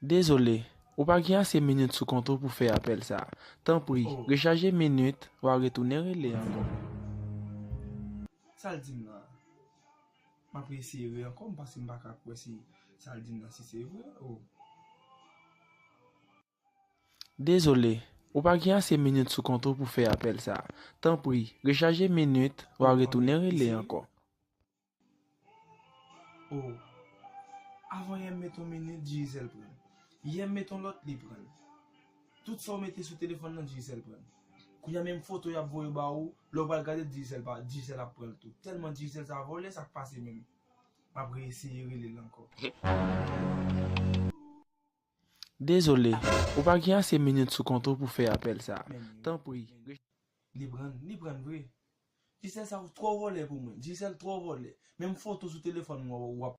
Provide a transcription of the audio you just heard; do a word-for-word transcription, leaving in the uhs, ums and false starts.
Dezole, ou pa gen ase minit sou kont ou pou fè apèl sa. Tanpri, rechaje minit, w a retounen rele ankò. Sa l di m nan? M ap eseye re ankò, m paske m pa ka kwè si sa l di m nan si se vre. Oh. Dezole, ou pa gen ase minit sou kont ou pou fè apèl sa. Tanpri, rechaje minit, w a retounen rele ankò. Oh. Avan yè m met yon minit, Digicel pran l. Yè m met yon lòt, li pran l. Tout sa w mete sou telefòn nan, Digicel pran l. Kounye a menm foto y ap voye ba ou, lè w pral gade Digicel pa, Digicel ap pran l tou. Tèlman Digicel sa vòlè, sa k pase menm? M ap reeseye rele l ankò. Dezole, ou pa gen ase minit sou kont ou pou fè apèl sa. Tanpri. Li pran, li pran vre. Digicel sa twò vòlè pou mwen. Digicel twò vòlè. Menm foto sou telefòn mwen w ap.